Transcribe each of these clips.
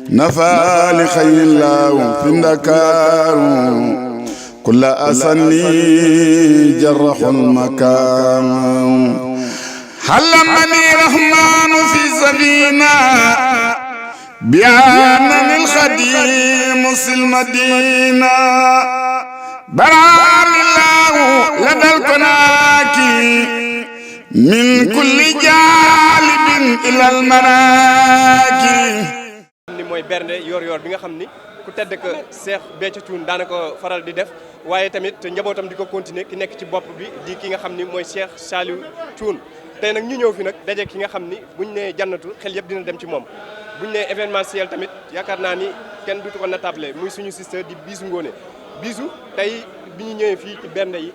نفى لخير الله في النكار كل أسني جرح المكان حلمني رحمن في سبينا بأنني الخديم في المدينة براني الله لدى الكناكي من كل جالب إلى المراكي ni mooy bernde yor bi nga xam ni ku tedd ko Cheikh Béthio Thioune daana ko faral di def waaye tamit njabootam di ko continuer ki nekk ci bopp bi di ki nga xam ni mooy Cheikh Saliou Thioune tey nag ñu ñëw fi nag daje ki nga xam ni buñ nee jannatu xel yëpp dina dem ci moom buñ nee événementiel tamit yaakaar naa ni kenn dutu ko natable muy suñu sister di Bijou Ngoné Bijou tey bi ñu ñëwee fii ci bernde yi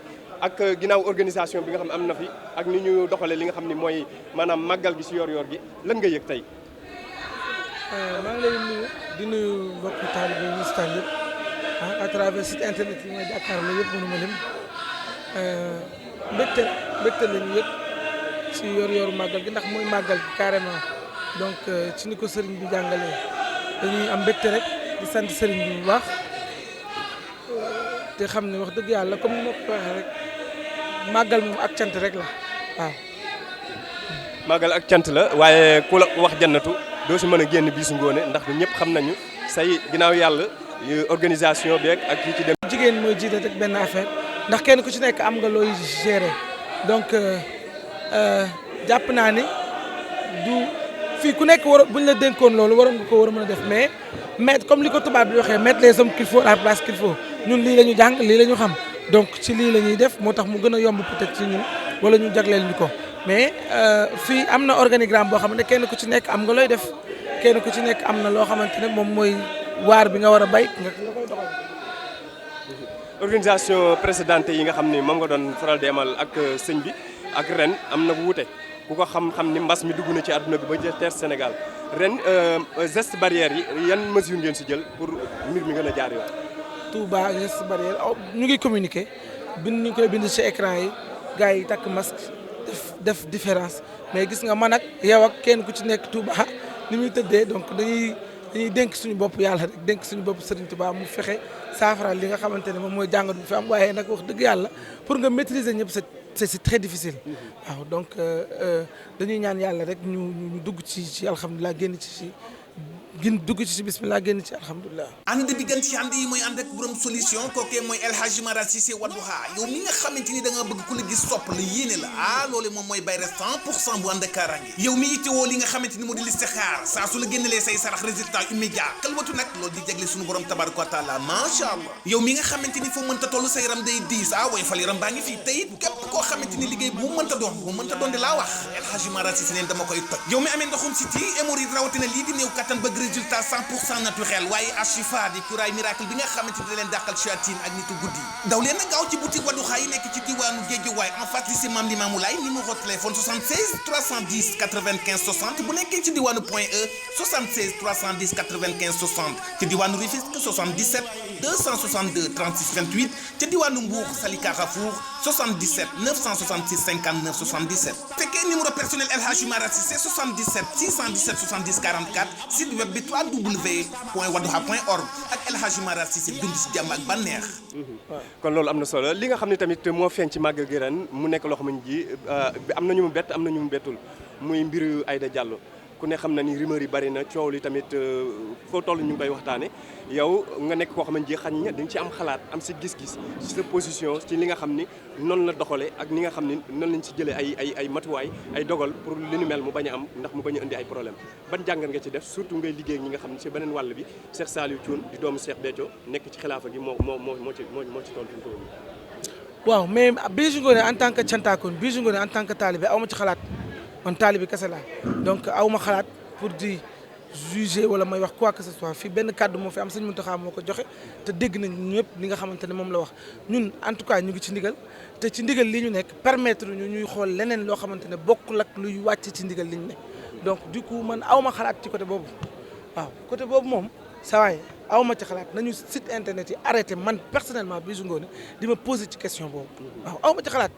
ak ginnaaw organisation bi nga xam ne am na fi ak ni ñu doxalee li nga xam ni mooy maanaam màggal gi si yor gi lan nga yëg tey. maa ngi lay nuyu di nuyu mbokku taalibe yi si tànn yëpp à travers site internet yi nga jàkkaarloo yëpp mënu ma lim mbégte lañu yëpp si yor màggal gi ndax mooy màggal gi carrément donc ci ni ko sëriñ bi jàngalee dañuy am mbégte rek di sant sëriñ bi bu baax te xam ne wax dëgg yàlla comme ni ma ko waxee rek màggal moom ak cant rek la waaw. màggal ak cant la waaye ku la wax jannatu doo si mën a génn Bijou Ngoné ndax ñëpp xam nañu say ginnaaw yàlla organisation beeg ak yi ci dem. jigéen mooy jiite rek benn affaire ndax kenn ku ci nekk am nga looy gérer donc jàpp naa ni du fii ku nekk war buñ la dénkoon loolu waroon nga ko war a mën a def mais mettre comme li ko tubaab bi waxee mettre les hommes qu'il faut à la place qu'il faut ñun lii la ñu jàng lii la ñu xam donc ci lii la ñuy def moo tax mu gën a yomb peut-être ci ñun wala ñu jagleel ñu ko. mais fii am na organigramme boo xam ne kenn ku ci nekk am nga looy def kenn ku ci nekk am na loo xamante ne moom mooy waar bi nga war a bay nga koy doxal. organisation précédente yi nga xam ni moom nga doon faral di amal ak sëñ bi ak ren am na wuute ku ko xam ni mbas mi dugg na ci àdduna bi ba teer Sénégal ren geste barrière yi yan mesure ngeen si jël pour mbir mi gën a jaar yoon. Touba geste barrière ñu ngi communiquer ñu ngi koy bind ci écran yi gars yi takk masque. def différence mais gis nga man ak yow ak kenn ku ci nekk Touba ni muy tëddee donc dañuy dénk suñu bopp yàlla rek dénk suñu bopp Serigne Touba mu fexe saafara li nga xamante ne moom mooy jàngat bu fi am waaye nag wax dëgg yàlla pour nga maîtriser ñëpp c'est très difficile. waaw donc dañuy ñaan yàlla rek ñu dugg ci alhamdulilah génn ci dugg ci bismillah génn ci alhamdulilah. ànd bi gën ci ànd yi mooy ànd ak borom solution kookee mooy El Hadji Mara Cissé Wadduha yow mi nga xamante ni da nga bëgg ku la gis sopp la yéene la loolu moom mooy bayre 100% bu ànd ak kaaraange yow mi itteewoo li nga xamante ni moo di listixaar saa su la génnelee say sarax résultat immédiat kalwatu nag loolu di jagle suñu borom tabaraka wa taala macha allah yow mi nga xamante ni foo mënta toll sa yaram day diis way fal yaram baa ngi fii tey képp koo xamante ni liggéey bu mënta doon di laa wax El Hadji Mara Cissé neen dama koy toj yow mi amee ndoxum siti hémorroïde rawatina lii di néew kattan bëgg résultat 100% naturel waaye Ashifa di cuuraay miracle bi nga xamante ni da leen dàqal shayatin ak nitu guddi daw leen na gaaw ci boutique Wadduha yi nekk ci diwaanu Guédiawaye en face lycée Mame Limamou Laye numéro téléphone 76 310 95 60 bu nekkee ci diwaanu Point E 76 310 95 60 ci diwaanu Rufisque 77 262 36 28 ci diwaanu Mbour Sali Carrefour 77 966 59 77 fekkee numéro personnel El Hadji Mara Cissé 77 617 70 44 site web bi www.wadduha.org ak El Hadji Mara Cissé dund si jàmm ak bànneex. kon loolu am na solo li nga xam ne tamit moo feeñ ci màggal gi ren mu nekk loo xam ne ji am na ñu mu bett am na ñu mu bettul muy mbiru Aïda Diallo ku ne xam na ni rumeur yi bari na coow li tamit foo toll ñu ngi koy waxtaane yow nga nekk koo xam ne ji xañ na dañ ci am xalaat am si gis-gis ci sa position ci li nga xam ni noonu la doxale ak ni nga xam ni noonu lañ si jëlee ay matuwaay ay dogal pour li nu mel mu bañ a am ndax mu bañ a indi ay problème ban jàngat nga ci def surtout ngay liggéey ak ñi nga xam ne si beneen wàll bi Cheikh Saliou Thioune di doomu Cheikh Béthio nekk ci xilaafa gi moo ci tontu waaw mais Bijou Ngoné en tant que cantakoon Bijou Ngoné en tant que talibé aw ma ci xalaat man taalibi kese laa donc aw ma xalaat pour di juger wala may wax quoi que ce soit fii benn kàddu moo fi am sëñ Mountakha moo ko joxe te dégg nañ ñëpp li nga xamante ne moom la wax ñun en tout cas ñu ngi ci ndigal te ci ndigal li ñu nekk permettre ñu ñuy xool leneen loo xamante ne bokkul ak luy wàcc ci ndigal li ñu nekk donc du coup man aw ma xalaat ci côté boobu waaw côté boobu moom saa waay aw ma ci xalaat nañu site internet yi arrêté man personnellement Bijou Ngoné di ma poser ci question boobu waaw aw ma ci xalaat.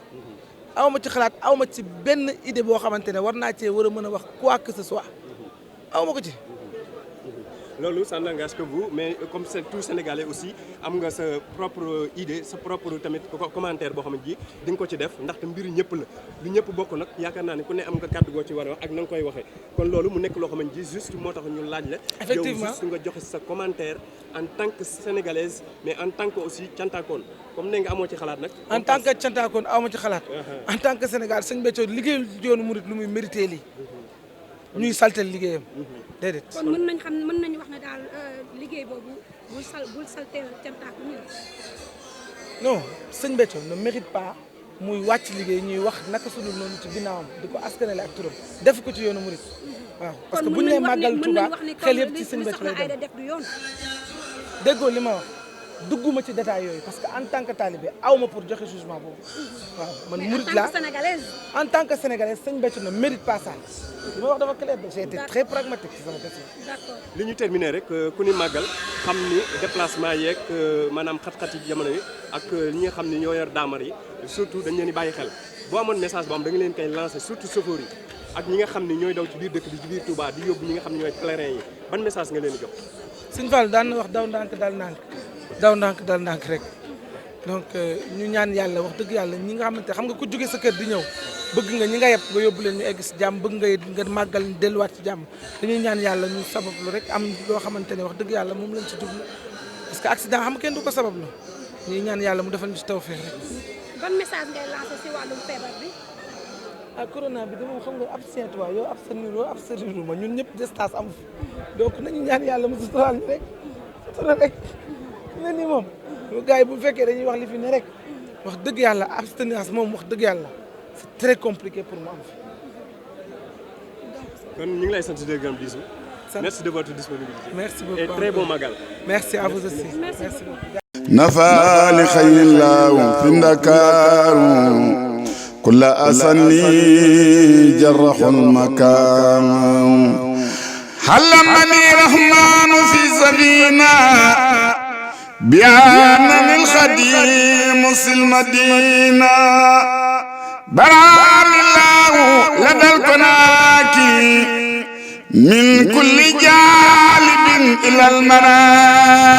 aw ma ci benn idée boo xamante ne war naa cee war a mën a wax quoi que ce soit aw ma ko ci. loolu ça n'engage que vous mais comme c'est tout Sénégalais aussi am nga sa propre idée sa propre tamit commentaire boo xam ne ji di nga ko ci def ndaxte mbiru ñëpp la lu ñëpp bokk nag yaakaar naa ne ku ne am nga kàddu goo ci war a wax ak na nga koy waxee kon loolu mu nekk loo xam ne ji juste moo tax ñu laaj la. effectivement yow juste nga joxe sa commentaire en tant que sénégalaise mais en tant que aussi cantakoon comme ne nga amoo ci xalaat nag. en tant que cantakoon amoo ci xalaat. en tant que Sénégal sëñ Béthio liggéeyul yoonu murit lu muy mérité lii. ñuy saltel liggéeyam. déedéet. kon mën nañu wax ne daal liggéey boobu bul saltel cantakoon yi. non sëñ Béthio ne mérite pas muy wàcc liggéey ñuy wax naka su dul noonu ci ginnaawam di ko askanale ak turam def ko ci yoonu murit waaw parce que bu ñu nee màggal Touba xel yëpp ci sëñ Béthio lay dem déggoo li ma wax dugguma ci détail yooyu parce que en tant que talibé aw ma pour joxe jugement boobu waaw man murit la en tant que sénégalaise sëñ Béthio ne mérite pas ça li ma wax dafa clair de j'ai été très pragmatique ci sama question. d'accord li ñu terminé rek ku ni màggal xam ni déplacement yeeg maanaam xat-xat yi jamono yi ak ñi nga xam ni ñoo yor daamar yi surtout dañ leen di bàyyi xel boo amoon message boo xam da nga leen koy lancer surtout chauffeurs yi ak ñi nga xam ni ñooy daw ci biir dëkk bi ci biir Touba di yóbbu ñi nga xam ne ñooy pèlerin yi ban message nga leen di jox. Sëñ Fall daan na wax daw ndànk dal ndànk daw ndànk dal ndànk rek donc ñu ñaan yàlla wax dëgg yàlla ñi nga xamante xam nga ku jóge sa kër di ñëw bëgg nga ñi nga yeb nga yóbbu leen ñu egg si jàmm bëgg nga màggal delluwaat ci jàmm dañuy ñaan yàlla ñu sabablu rek am loo xamante ne wax dëgg yàlla moom lañ ci jublu parce que accident xam nga kenn du ko sabablu ñuy ñaan yàlla mu defal ñu ci tawfeex rek. ban message ngay lancer si wàllum feebar bi. corona bi de moom xam nga absent waa yow abstenir ma ñun ñëpp distance amu fi donc nañu ñaan yàlla mu sutural ñu rek sutural rek ne ni moom gars yi bu fekkee dañuy wax li fi ne rek wax dëgg yàlla abstinence moom wax dëgg yàlla c'est très compliqué pour mu am fi. kon ñu ngi lay sant di gërëm Bijou. merci de votre disponibilité. merci beaucoup et très bon magal. merci à vous aussi merci beaucoup. nafaali xayrillaahu fi ndakaaru kulla asani jarraxul makaan xalamani rahmaanu fi sabina biyaanani alxadimu silmadina baraanillahu ladal konaaki min kulli jaalibin ilal maraaki